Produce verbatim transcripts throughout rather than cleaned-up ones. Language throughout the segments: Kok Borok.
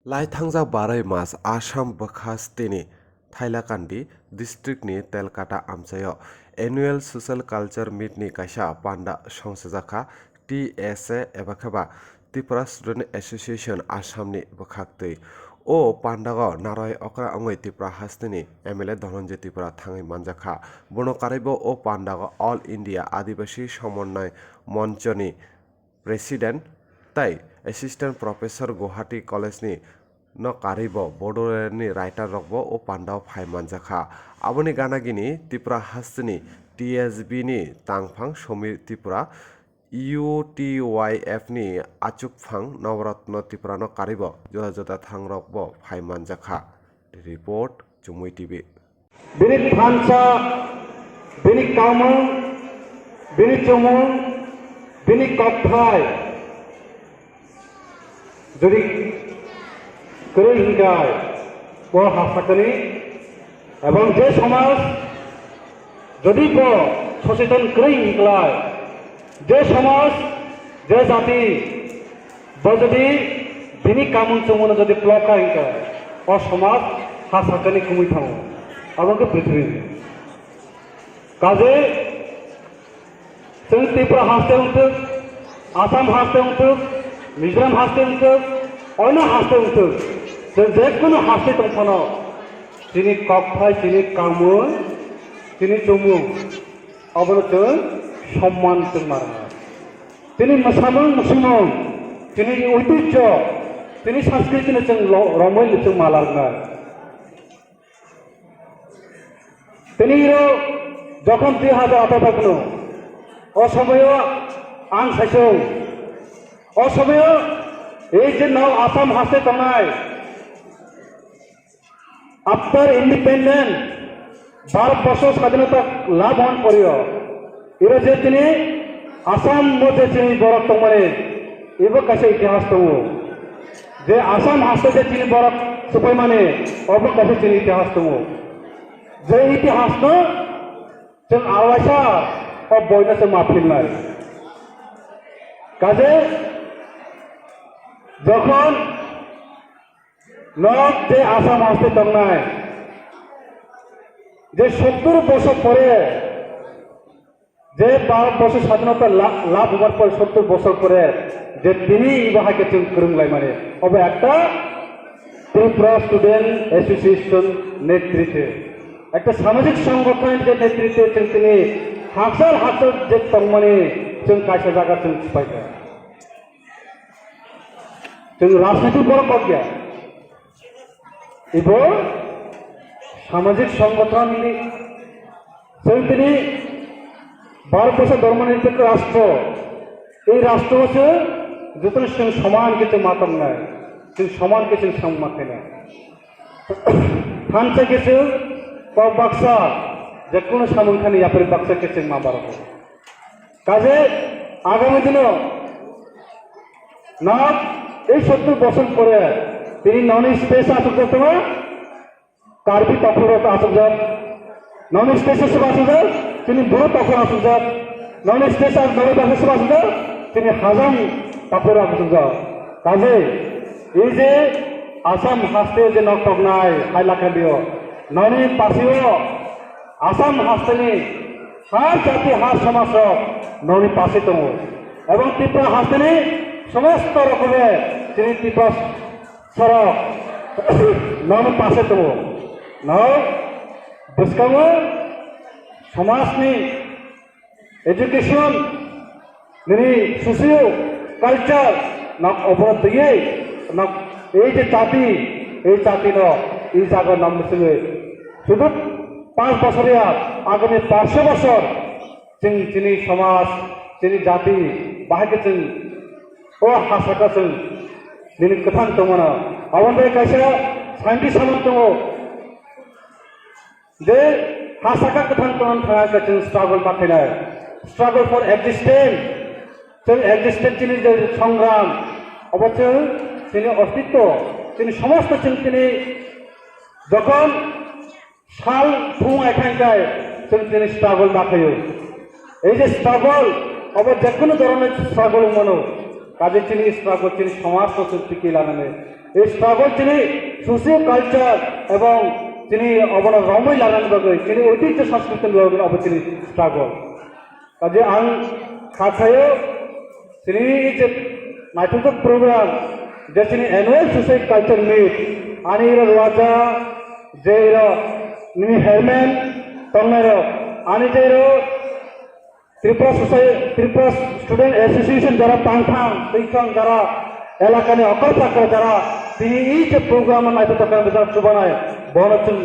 Laithangjak barwi mas Assam bwkha stini Thailakandi district ni Telkata amchaio annual social culture meet ni kaisa panda songchajakha T S A eba kheba Tripura Student Association Assam ni bwkhaktwi. O pandao narwai okra wngwi Tripura hasteni M L A Dhananjay Tripura thangwi manjakha. Bono karwibo o pandao All India Adibasi Somonnoy Monchoni President tai Assistant Professor Guwahati College ni no karwibo Bodoland ni writer rokbo o pandao phai manjakha. Aboni gana gini Tripura hasteni T S B ni tangphang Somir Tripura, U T Y F ni achukphang Navaratna Tripura no karwibo juda juda thang rokbo phai manjakha. Report, Chumui T V. Bini thansa, bini kamung, bini chumung, bini kokthai jodi kwrwi hinkai, bo hasakani, ebong je somaj jodi bo socheton kwrwi hinklai, je somaj, je jati, bo jodi bini kamung chumungno jodi plok kha hinka, o somaj ha sakani kumui thango, abo wngkha prithibini. Kaje chwng Tripura haste wngthok, Assam haste wngthok, Mizoram haste wngthok, oino haste wngthok, chwng jekunu haste tongphano, chini kokthai, chini kamung, chini chumung, abono chwng somman chwng ma rwnai. Tini mwsamung musimung, tini oitijjo, tini sanskriti no chwng lo-, romwi chwng ma larwnai. Tini iro jokhon dui hajar atharo phano, o somoyo ang saisung, o somoyo ei je nok Assam haste tongnai, After independent, Bharat borsho swadhinota labh hon poriyo, iro je tini Assam mo je chini borok tongmani, ibo kaisa itihas tongo. Je Assam haste je chini borok supaimani, obo kaisa chini itihas tongo. Je itihas no chwng alwaisa o boino chwng ma philnai. Kaje jokhon Nok je Assam haste tongnai, je sottur bosor pore, je Bharat borsho swadhinota la-, labh hobar pore sottur bosor pore, je tini ibo haikhe chwng kwrwng laimani, obo ekta Tripura Student Association netritwe, ekta samajik songgothon je netritwe chwng tini hakchal hakchal je tongmani chwng kaisa jaga chwng swpaikha. Chwng rajnitik borok kok ya. Ibo samajik songgothon ni chwng tini Bharat borso dhormo nirpekho rastro. Ei rastro se jotono chwng soman khe chwng ma tongnai. Chwng soman khe chwng samung ma khainai. Thansa khe chwng kok baksa, jekunu samung thani yapri baksa khe chwng ma barokho. Kaje agami dino nok ei sottur bosor pore tini noni stage aswk jak tongo, Karbi tokhorok aswk jak, noni stage aswk jak, tini Boro tokhor aswk jak, noni stage as noni basa aswk aswk jak, tini Hajong tokhor aswk jak. Kaje ei je Assam haste je nok toknai Hailakandi o, noni pasio Assam hasteni har jati har somaj rok noni pase tongo, ebong Tripura hasteni somosto rokome tini Tripura sorok noni pase tongo. Nok bwskango somajni education, nini socio culture, nok obono twiwi, nok ei je jati, ei jati no, ei jaga nam singwi. Sudu panch bosor ya, agami pansho bosor, chwng chini somaj, chini jati, bahai khe chwng o hasaka chwng nini kwthang tongmano. Aboni bagwi kaisa scientist samung tongo. Je ha saka kwthang tongna thangkha chwng struggle ma khainai. Struggle for existence. Chwng existence chini je songram, obo chwng chini ostitto, chini somosto chwng chini jokhon sal phung aithangkhai chwng chini struggle ma khaio. Ei je struggle, obo jekunu dhoronor struggle wngmano. Kaje chini struggle chini somajno chwng tiki lanani. Ei struggle chini socio culture ebong chini obono romwi lanani bagwi, chini oitijyo sanskriti ni bagwi obo chini struggle. Kaje ang khathayo, chini je naithotok program, je chini annual socio culture meet, ani iro ruaja, je iro nini hermen tongnai rok, ani je iro Tripura Society, Tripura Student Association jara tangthang, tangthang jara elakani okol chakra jara tini ei je program naithotok khe jara chubanai, bono chwng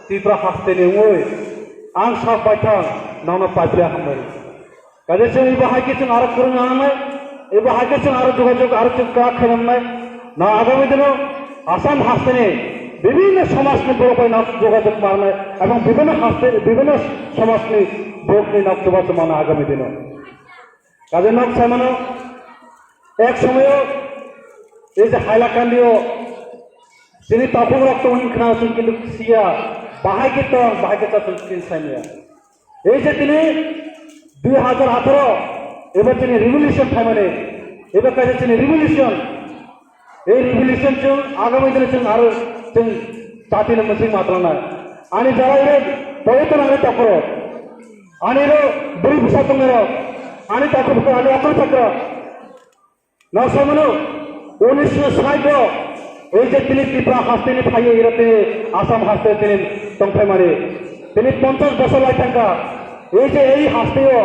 Tripura haste ni wngwi ang sak baithang nono paipli hambai. Kaje chwng ebo hai khe chwng aro kwrwng nangnai, ebo hai khe chwng aro jogajog aro chwng kwrak khainangnai. Na agami dino Assam hasteni bibhinno somajni borok bai nok jogajog manai ebong bibhinno haste, bibhinno somajni borokni nok jogajog manai agami dino. Kaje nok saimano ek somoyo ei je Hailakandrio chini takhuk rok tong hwn khna chwng kintu siya, bahai khe tong, bahai khe tong chwng saimaya. Ei je tini dui hajar atharo, eba tini revolution phaimani, eba kaisa tini revolution. Ei revolution chwng agami dino chwng aro chwng jatino mwsing matlanai. Ani jara ire poito nangni takhuro. Ani ro bwrwi bwsa tongnai rok. Ani takhuk bukhuk ani okol chakra. Noksa mano, unisho sait o, ei je tini Tripura haste ni phaiwi iro tini Assam haste tini tongphaimani. Tini ponchash bosor lai thangkha. Ei je ei haste o,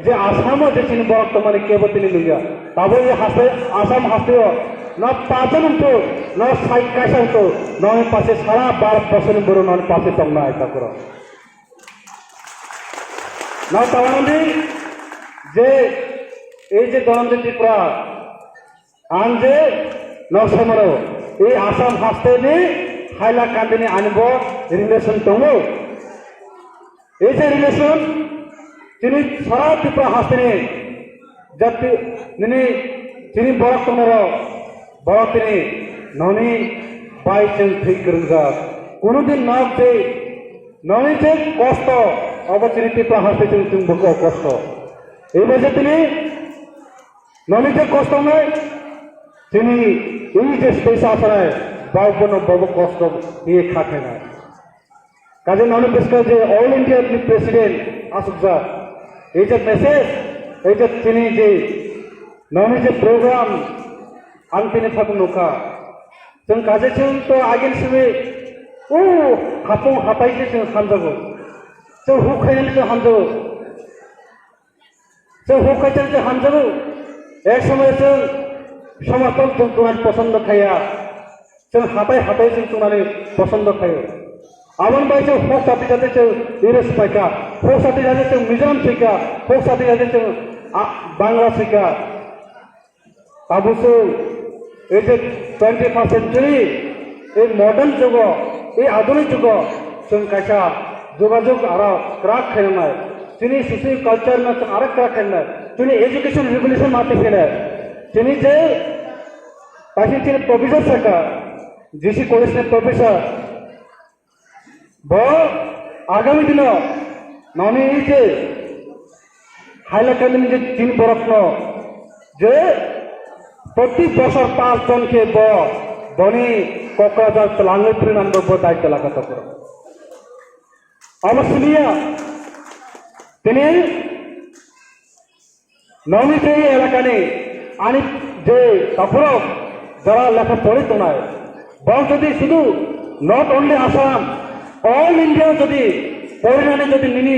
je Assam o je chini borok tongmani kebo tini nungya. Tabo ei haste, Assam haste o, no pacha nungthu, no sait kaisa nungthu, noni pase sara Bharat borsoni borok noni pase tongnai takhuro. Noksa mano di, je ei je Dhananjay Tripura, ang je noksa mano, ei Assam haste ni Hailakandi ni ani bo relation tongo. Ei je relation, tini sara Tripura haste ni jati nini tini borok tongnai rok, borok tini noni bai chwng thwi kwrwngjak. Kunu din nok je noni je kosto, obo tini Tripura haste chwng chwng bwkha kosto. Ebo je tini noni je kosto wngnai, tini ei je space asanai, bau bono bobo kosto hiye kha khainai. Kaje noni bwskang je All India ni President asukjak. Ei je message, ei je tini je noni je program, ang tini thakung nukha. Chwng kaje chwng to agin simi, o hapung hatai je chwng hamjago. Chwng huk khainani chwng hamjago. Chwng huk khai chwng hamjago. Ek somoy chwng somatol chwng tunani posondo khaiya. Chwng hatai hatai chwng tunani posondo khaio. Aboni bai chwng huk sati jati chwng English paikha, huk sati jati chwng Mizoram soikha, huk sati jati chwng, a, Bangla soikha. Tabuk chwng ei je twenty first century, ei modern jugo, ei adhunik jugo chwng kaisa jogajog aro kwrak khainai. Chini socio culture no chwng aro kwrak khainai. Chini education revolution ma twi khainai. Chini je kaisa chini professor sakha, G C college ni professor. Bo agami dino noni ei je Hailakandi ni je tin borok no je proti bosor panch jon khe bo boni Kokrajhar twlangwi phrinani bo daityo laka tokro. Abo simiya tini Noni je elakani ani je takhurok jara lekha pori tongnai, bong jodi sudu not only Assam, all India jodi porinani jodi nini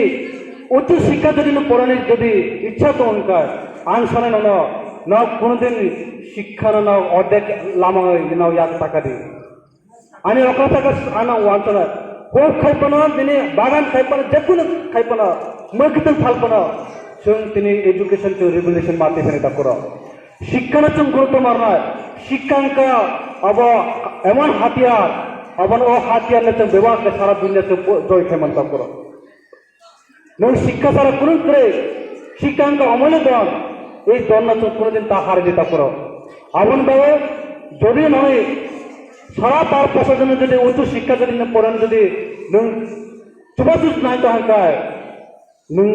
uchu sikha jodi no porani jodi ichha tong wngkha, ang sanai nono, no kunudin sikha no no ordek lama no yak takadi. Ani okra taka ano wansana. Huk khai pano, nini bagan khai pano, jekunu khai pano, mwkhitung phal pano. Chwng tini education to revolution mati phani takuro. Sikkha no chwng gurutto marnai. Sikkha wngkha abo emon hatiyar, abo o hatiyar no chwng bebak khe sara dunia chwng joy khai man takuro. Nwng sikha sara kunu kwrwi, sikha wngkha omole don, ei don no chwng kunu din ta hari di takuro. Aboni bagwi jodi nai sara tar posa jodi jodi uchu sikha jodi nwng poran jodi nwng chubachu nai to hangkai, nwng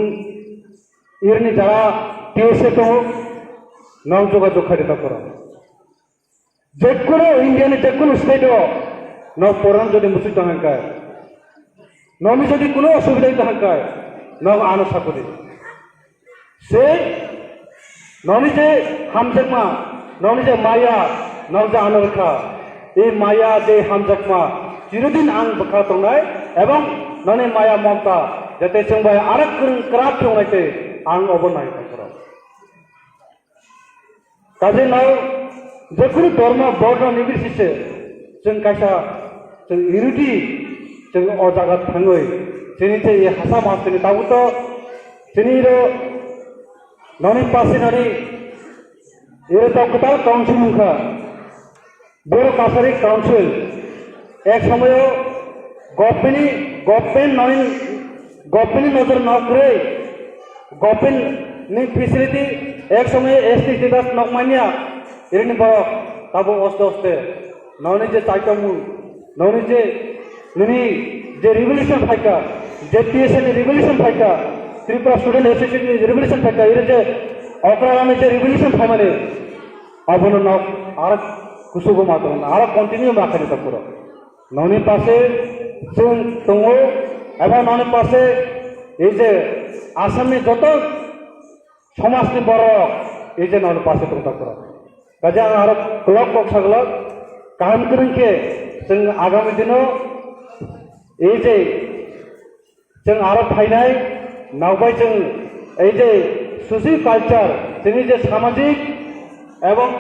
irini jara T S A tongo, nwng jogajog khai di takuro. Jekunu India ni jekunu state o nok poron jodi muchuk tong hangkai, nomi jodi kunu osubidha tong hangkai, nok ano sakudi. Se noni je hamjakma, noni je maya, nok je ano rwkha. E maya je hamjakma, chirodin ang bwkha tongnai, ebong noni maya momta, jate chwng bai arok kwrwng kwrak khe wngnai tei ang obo nai tongphuru. Kaje nao jekunu dormo borno nibir sise chwng kaisa chwng unity chwng o jaga thangwi chini tei hasa mas chini tabuk to chini ro noni pasi noni iro to kwtal council wngkha. Boro Kasari Council ek somoyo government ni, government noni, government ni nojor nok rwi, government ni facility ek somoyo S T status nok manya, irini borok tabo oste oste noni je chaitomung, noni je nini je revolution phaika, je T S A ni revolution phaika, Tripura Student Association ni revolution phaika, iri je okra rani je revolution phaimani, abono nok aro kusugo ma tongo, aro continue ma khaidi tongphuru. Noni pase chwng tongo, eba noni pase ei je Assamni joto somajni borok ei je noni pase tong tongphuru. Kaje ang aro kolok kok saglok kaham kwrwng khe chwng agami dino ei je chwng aro phainai, nokbai chwng ei je socio culture, chini je samajik ebong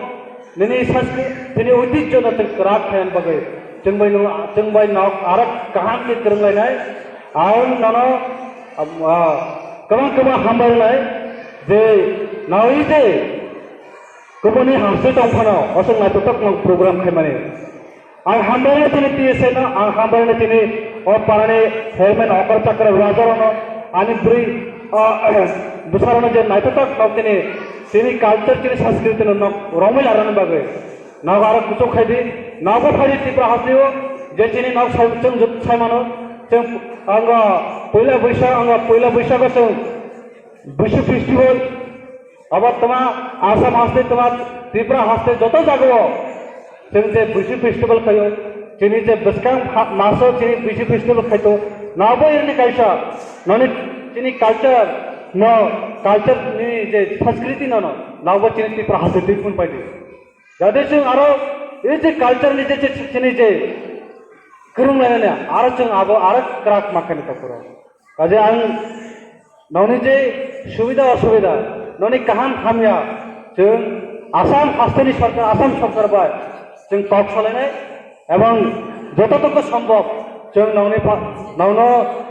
nini sanskri-, chini oitijjo no chwng kwrak khaina bagwi chwng bai no, chwng bai nok aro kaham khe kwrwng lainai. Ang nono, ah, kwbang kwbang hambai rwnai je nai je kubuni hamsui tong phano oswk naithotok nok program khaimani. Ang hambai tini T S A no, ang hambai tini o parani chairman Okra Chakra Raja no, ani bwrwi, ah, bwsarano je naithotok nok tini, tini culture, tini sanskriti no nok romwi larani bagwi. Nok aro kuchuk khaidi, nogo phaidi Tripura hasteo, je chini nok sai, chwng jut sai mano, chwng ang puila Boishak, ang puila Boishak o chwng Bisu festival, abo toma Assam haste toma Tripura haste joto jagao chwng je Bisu festival khaio, chini je bwskang ha-, maso chini Bisu festival khaito, nabo irini kaisa, noni chini culture, no culture ni je sanskriti no, no, nabo chini Tripura haste twi phun paidi. Jadi chwng aro, ei je culture ni je, je, chini je, kwrwng lainani, aro chwng abo, aro kwrak ma khaini tongphuru. Kaje ang noni je subida osubida, noni kaham hamya, chwng Assam hasteni sorkar, Assam sorkar bai chwng kok salainai, ebong joto toko sombhob chwng noni pa-, nono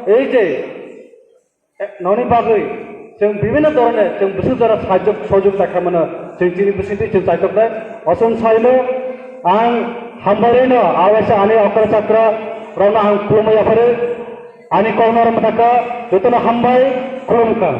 ei je, eh, noni bagwi chwng bibhinno dhoroner chwng bwswk jora sahajyo sohojogita khaimano chwng chini bisingtwi chwng chaitoknai. Oswng saino ang hambairino awaisa ani okra chakra rokno ang khulumwi yapharo. Ani kokno oro mwthakha, jotono hambai, khulumkha.